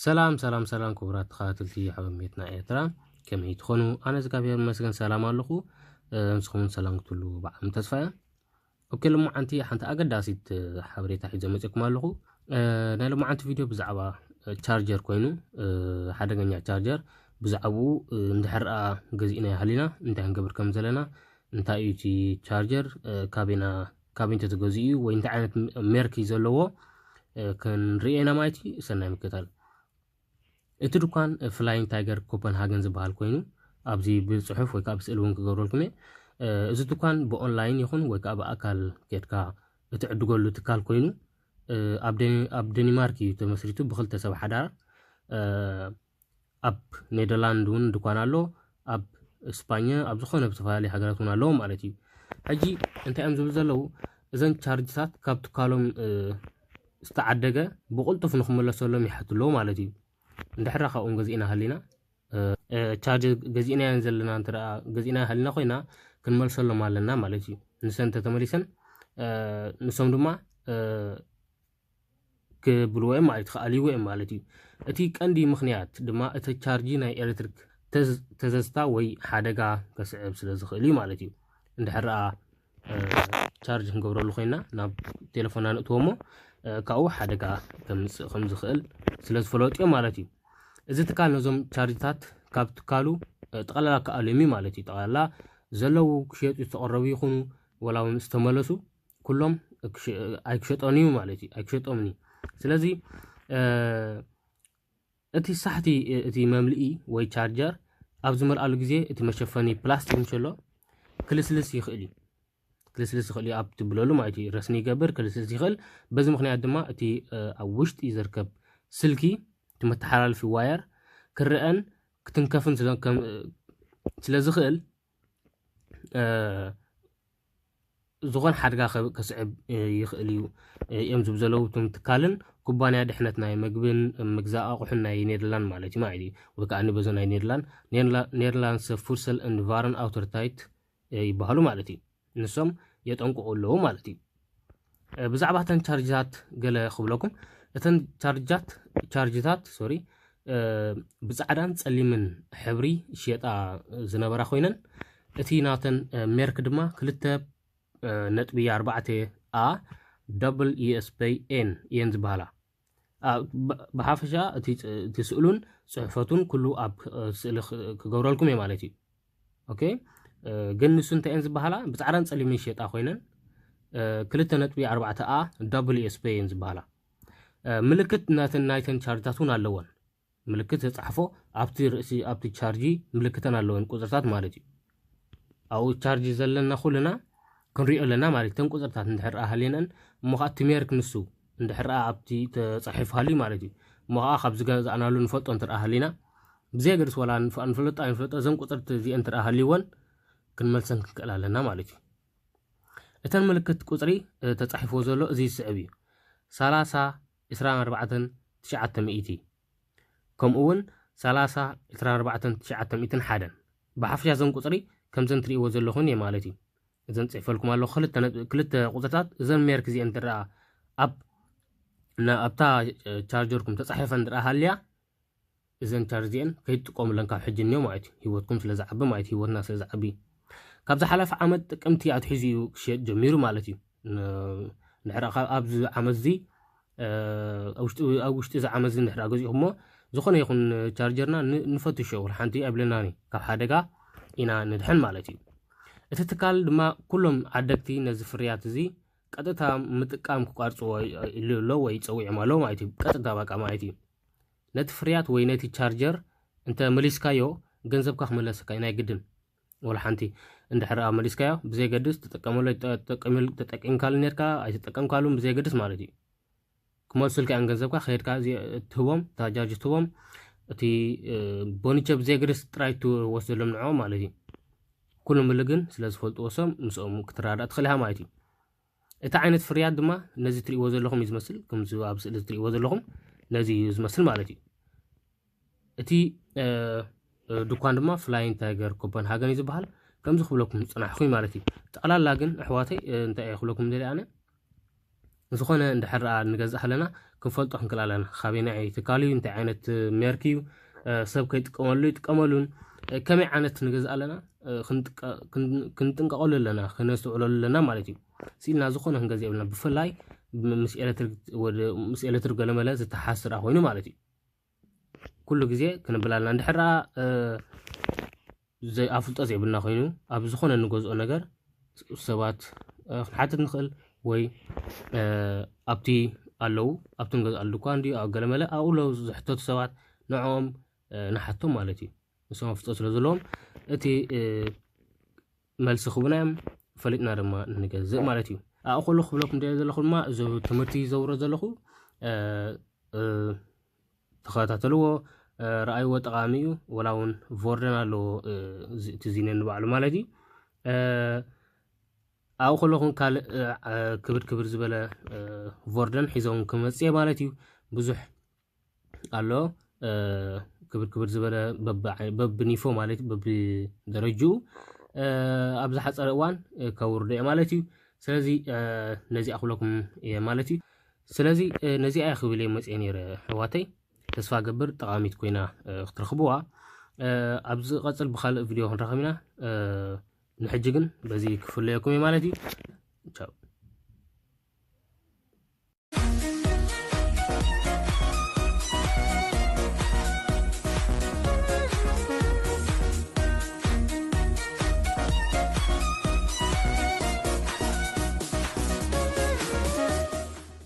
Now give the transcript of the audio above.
ሰላም ሰላም ሰላም፣ ክቡራት ተኸታተልቲ ሓበን ቤትና ኤርትራ፣ ከመይ ትኾኑ? ኣነ እግዚኣብሔር ይመስገን ሰላም ኣለኹ። እ፣ ንስኹም እውን ሰላም ክትህሉ ብዓም ተስፋ እየ። ኦኬ፣ ሎማዓንቲ ሓንቲ ኣገዳሲት፣ እ፣ ሓበሬታ ሒዘ መፅእኩም ኣለኹ። እ፣ ናይ ሎማዓንቲ ቪድዮ ብዛዕባ፣ እ፣ ቻርጀር ኮይኑ፣ እ፣ ሓደገኛ ቻርጀር፣ ብዛዕባኡ፣ እ፣ እንድሕር ደኣ ገዚእናዮ ሃሊና እንታይ ክንገብር ከም ዘለና፣ እንታይ እዩ እቲ ቻርጀር፣ እ፣ ካበይና፣ ካበይ እንተተገዚኡ ወይ እንታይ ዓይነት ም-፣ ሜርክ እዩ ዘለዎ፣ እ፣ ክንርኢ ኢና ማለት እዩ። ሰናይ ምክትታል። እቲ ድኳን፣ እ፣ ፍላይንግ ታይገር ኮፐንሃገን ዝበሃል ኮይኑ፣ ኣብዚ ብጽሑፍ ወይ ከዓ ብስእሊ እውን ክገብረልኩም እየ። እ፣ እዚ ድኳን ብኦንላይን ይኹን ወይ ከዓ ብኣካል ኬድካ እትዕድገሉ ትካል ኮይኑ፣ እ፣ ኣብ ደኒ-፣ ኣብ ደኒማርክ እዩ ተመስሪቱ ብክልተ ሰብ ሓዳር። እ፣ ኣብ ኔደርላንድ እውን ድኳን ኣሎ፣ ኣብ እስጳኛ፣ ኣብ ዝኾነ ኣብ ዝተፈላለዩ ሃገራት እውን ኣለዎ ማለት እዩ። ሕጂ እንታይ እዮም ዝብሉ ዘለዉ? እዘን ቻርጅታት ካብ ትካሎም፣ እ፣ ዝተዓደገ ብቕልጡፍ ንክመለሰሎም ይሓቱ ኣለዉ ማለት እዩ። እንድሕር ካብኦም ገዚእና ሃሊና፣ እ፣ እ፣ ቻርጅ ገዚእናየን ዘለና እንተ ደኣ፣ ገዚእና ሃሊና ኮይና ክንመልሰሎም ኣለና ማለት እዩ። ንሰን እንተተመሊሰን፣ እ፣ ንሶም ድማ፣ እ፣ ክብልዎ እዮም ማለት እዩ፣ ክኣልይዎ እዮም ማለት እዩ። እቲ ቀንዲ ምኽንያት ድማ እቲ ቻርጂ ናይ ኤሌክትሪክ ተዝ-፣ ተዘዝታ ወይ ሓደጋ ከስዕብ ስለ ዝኽእል እዩ ማለት እዩ። እንድሕር ደኣ፣ እ፣ ቻርጅ ክንገብረሉ ኮይና ናብ ቴሌፎንና ንእትዎ እሞ፣ እ፣ ካብኡ ሓደጋ ከምጽእ ከም ዝኽእል ስለ ዝፈለጡ እዮም ማለት እዩ። እዚ ትካል ነዞም ቻርጅታት ካብ ትካሉ፣ እ፣ ጠቕላላ ክኣልዮም እዩ ማለት እዩ። ጠቕላላ ዘለዉ ክሸጡ ዝተቐረቡ ይኹኑ ወላ እውን ዝተመለሱ ኩሎም ክሸ-፣ ኣይክሸጦን እዩ ማለት እዩ። ኣይክሸጦምን እዩ። ስለዚ፣ እ፣ እቲ ሳሕቲ፣ እ፣ እቲ መምልኢ ወይ ቻርጀር ኣብ ዝመልኣሉ ግዜ እቲ መሸፈኒ ፕላስቲክ እንሸሎ ክልስልስ ይኽእል እዩ። ክልስልስ ይኽእል እዩ ኣብ ትብለሉ ማለት እዩ። ረስኒ ይገብር፣ ክልስልስ ይኽእል። በዚ ምኽንያት ድማ እቲ፣ እ፣ ኣብ ውሽጢ ዝርከብ ስልኪ፣ እቲ መተሓላልፊ ዋየር ክረአን ክትንከፍን ስለ፣ ከም፣ እ፣ ስለ ዝኽእል፣ እ፣ ዝኾነ ሓደጋ ከ-፣ ከስዕብ፣ እ፣ ይኽእል እዩ፣ እ፣ እዮም ዝብሉ ዘለዉ እቶም ትካልን ኩባንያ ድሕነት ናይ ምግብን ምግዛእ ኣቑሑን ናይ ኔደርላንድ ማለት እዩ፣ ማለት እዩ። ወይ ከዓ ንበዞ ናይ ኔደርላንድ፣ ኔርላ-፣ ኔደርላንድስ ፉድሰል ኤንድ ቫረን ኣውቶሪታይት፣ እ፣ ይበሃሉ ማለት እዩ። ንሶም የጠንቅቑ ኣለዉ ማለት እዩ። እ፣ ብዛዕባ እተን ቻርጅታት ገለ ክብለኩም። እተን ቻርጃት-፣ ቻርጅታት፣ ሶሪ፣ እ፣ ብጻዕዳን ጸሊምን ሕብሪ ይሽየጣ ዝነበራ ኮይነን፣ እቲ ናተን፣ እ፣ ሜርክ ድማ ክልተ፣ እ፣ ነጥቢ ኣርባዕተ A double E S P N እየን ዝበሃላ። ኣ፣ ብ-፣ ብሓፈሻ እቲ ጽ-፣ እቲ ስእሉን ጽሕፈቱን ኩሉ ኣብ፣ እ፣ ስእሊ ክ-፣ ክገብረልኩም እየ ማለት እዩ። ኦኬ፣ እ፣ ግን ንሱ እንታይ እየን ዝበሃላ? ብጻዕዳን ጸሊምን ይሸጣ ኮይነን፣ እ፣ ክልተ ነጥቢ ኣርባዕተ A double E S P እየን ዝበሃላ። እ፣ ምልክት ናተን፣ ናይተን ቻርጅታት እውን ኣለወን። ምልክት ተጻሕፎ ኣብቲ ርእሲ፣ ኣብቲ ቻርጂ ምልክተን ኣለወን፣ ቁጽርታት ማለት እዩ። ኣብኡ ቻርጅ ዘለና ኩልና ክንሪኦ ኣለና ማለት እዩ። እተን ቁጽርታት እንድሕር ደኣ ሃልየንአን፣ እሞ ኸኣ እቲ ሜርክ ንሱ እንድሕር ደኣ ኣብቲ ተጻሒፉ ሃልዩ ማለት እዩ። እሞ ኸኣ ካብ ዝገዛእናሉ ንፈልጦ እንተ ደኣ ሃሊና፣ ብዘየገድስ ዋላ ንፍ-፣ ንፈልጦ ኣይንፈልጦ፣ እዘን ቁጽርቲ እዚአን እንተ ደኣ ሃልይወን፣ ክንመልሰን ክንክእል ኣለና ማለት እዩ። እተን ምልክት ቁጽሪ፣ እ፣ ተጻሒፍዎ ዘሎ እዚ ዝስዕብ እዩ። ሰላሳ፣ ዕስራን ኣርባዕተን፣ ትሽዓተ ሚእቲ። ከምኡ እውን ሰላሳ፣ ዕስራን ኣርባዕተን፣ ትሽዓተ ሚእትን ሓደን። ብሓፈሻ እዘን ቁጽሪ ከምዘን ትርእይዎ ዘለኹን እየ ማለት እዩ። እዘን ጽሒፈልኩም ኣለኹ ክልተ ነጥ-፣ ክልተ ቁጽርታት፣ እዘን ሜርክ እዚአን እንተ ደኣ ኣብ፣ ና-፣ ኣብታ፣ እ፣ ቻርጀርኩም ተጻሒፈን እንተ ደኣ ሃልያ፣ እዘን ቻርጅ እዚአን ከይትጥቀሙለን ካብ ሕጂ እኒኦ ማለት እዩ። ህይወትኩም ስለ ዝዓቢ ማለት እዩ፣ ህይወትና ስለ ዝዓቢ። ካብ ዝሓለፈ ዓመት ጥቅምቲ ኣትሒዙ እዩ ክሽየጥ ጀሚሩ ማለት እዩ። ን-፣ እንድሕር ካብ ኣብዚ ዓመት እዚ፣ እ፣ ኣብ ውሽጢ፣ ኣብ ውሽጢ እዚ ዓመት እዚ እንድሕር ገዚእኹሞ፣ ዝኾነ ይኹን ቻርጀርና ን-፣ ንፈትሾ፣ ወላ ሓንቲ ኣይብለናን እዩ። ካብ ሓደጋ ኢና ንድሕን ማለት እዩ። እቲ ትካል ድማ ኩሎም ዓደግቲ ነዚ ፍርያት እዚ ቀጥታ ምጥቃም ክቋርጽዎ ኢሉ ኣሎ ወይ ጸዊዖም ኣለዉ ማለት እዩ። ቀጥታ በቃ ማለት እዩ። ነቲ ፍርያት ወይ ነቲ ቻርጀር እንተ መሊስካዮ፣ ገንዘብካ ክምለሰካ እዩ ናይ ግድን። ወላ ሓንቲ እንድሕር ደኣ መሊስካዮ፣ ብዘየገድስ ትጥቀመሉ፣ ተጠቀምሉ፣ ተጠቂምካሉ ኔርካ፣ ኣይተጠቀምካሉን ብዘየገድስ ማለት እዩ። ክመልሱልካ እዮም ገንዘብካ፣ ከይድካ እዚ ትህቦም፣ እታ ቻርጅ ትህቦም፣ እቲ፣ እ፣ ቦኒቸ ብዘየገድስ ጥራይ ትወስደሎም ንዕኦም ማለት እዩ። ኩሉ ምሉ ግን ስለ ዝፈልጥዎ እሶም፣ ምስኦም ክትረዳዳእ ትኽእል ኢኻ ማለት እዩ። እቲ ዓይነት ፍርያት ድማ ነዚ ትርእይዎ ዘለኹም እዩ ዝመስል፣ ከምዚ ኣብ ስእሊ ትርእይዎ ዘለኹም ነዚ እዩ ዝመስል ማለት እዩ። እቲ፣ እ፣ እ፣ ድኳን ድማ ፍላይንግ ታይገር ኮፐንሃገን እዩ ዝበሃል። ከምዚ ክብለኩም ዝጸናሕኩ እዩ ማለት እዩ። ጠቕላላ ግን ኣሕዋተይ፣ እ፣ እንታይ እየ ክብለኩም ደልየ ኣነ፣ ዝኾነ እንድሕር ደኣ ንገዝእ ኣለና ክንፈልጦ ክንክእል ኣለና። ካበየናይ ትካል እዩ፣ እንታይ ዓይነት ሜርክ እዩ፣ ሰብ ከይጥቀመሉ ይጥቀመሉን፣ ከመይ ዓይነት ንገዝእ ኣለና ክንጥንቀቐሉ ኣለና፣ ክነስተውዕለሉ ኣለና ማለት እዩ። ስኢልና ዝኾነ ክንገዝእ የብልና፣ ብፍላይ ምስ ኤሌክትሪክ ገለመለ ዝተሓስራ ኮይኑ ማለት እዩ። ኩሉ ግዜ ክንብላልና እንድሕር ደኣ ዘይኣፍልጦ ዘይብልና ኮይኑ ኣብ ዝኾነ ንገዝኦ ነገር ሰባት ክንሓትት ንኽእል ወይ ኣብቲ ኣለዉ ኣብቲ ንገዝኣሉ ድኳን ድዩ ኣብ ገለመለ ኣብኡ ኣለዉ ዝሕተቱ ሰባት ንዕኦም ንሓቶም ማለት እዩ። ንሶም ኣፍልጦ ስለ ዘለዎም እቲ መልሲ ክቡና እዮም ፈሊጥና ድማ ንገዝእ ማለት እዩ። ኣብኡ ከሎ ክብለኩም ደልየ ዘለኹ ድማ እዚ ትምህርቲ ዘውረ ዘለኹ ተኸታተልዎ፣ ረኣይዎ፣ ጠቓሚ እዩ። ወላ እውን ቮርደን ኣለዎ እቲ ዚነ ንባዕሉ ማለት እዩ። ኣብኡ ከለኹን ካልእ ክብድ ክብድ ዝበለ ቮርደን ሒዘውን ክመፅእ ማለት እዩ። ብዙሕ ኣሎ ክብድ ክብድ ዝበለ በብኒፎ ማለት በብደረጅኡ ኣብ ዝሓፀረ እዋን ከውርዶ እየ ማለት እዩ። ስለዚ ነዚኣ ክብለኩም እየ ማለት እዩ። ስለዚ ነዚኣ እየ ክብል እየ መፅአ ነይረ ኣሕዋተይ። ተስፋ ገብር ጠቓሚት ኮይና ክትረኽብዋ። ኣብ ዝቐፅል ብካልእ ቪድዮ ክንረኸብ ኢና። ንሕጂ ግን በዚ ክፍለየኩም እየ ማለት እዩ። ቻው።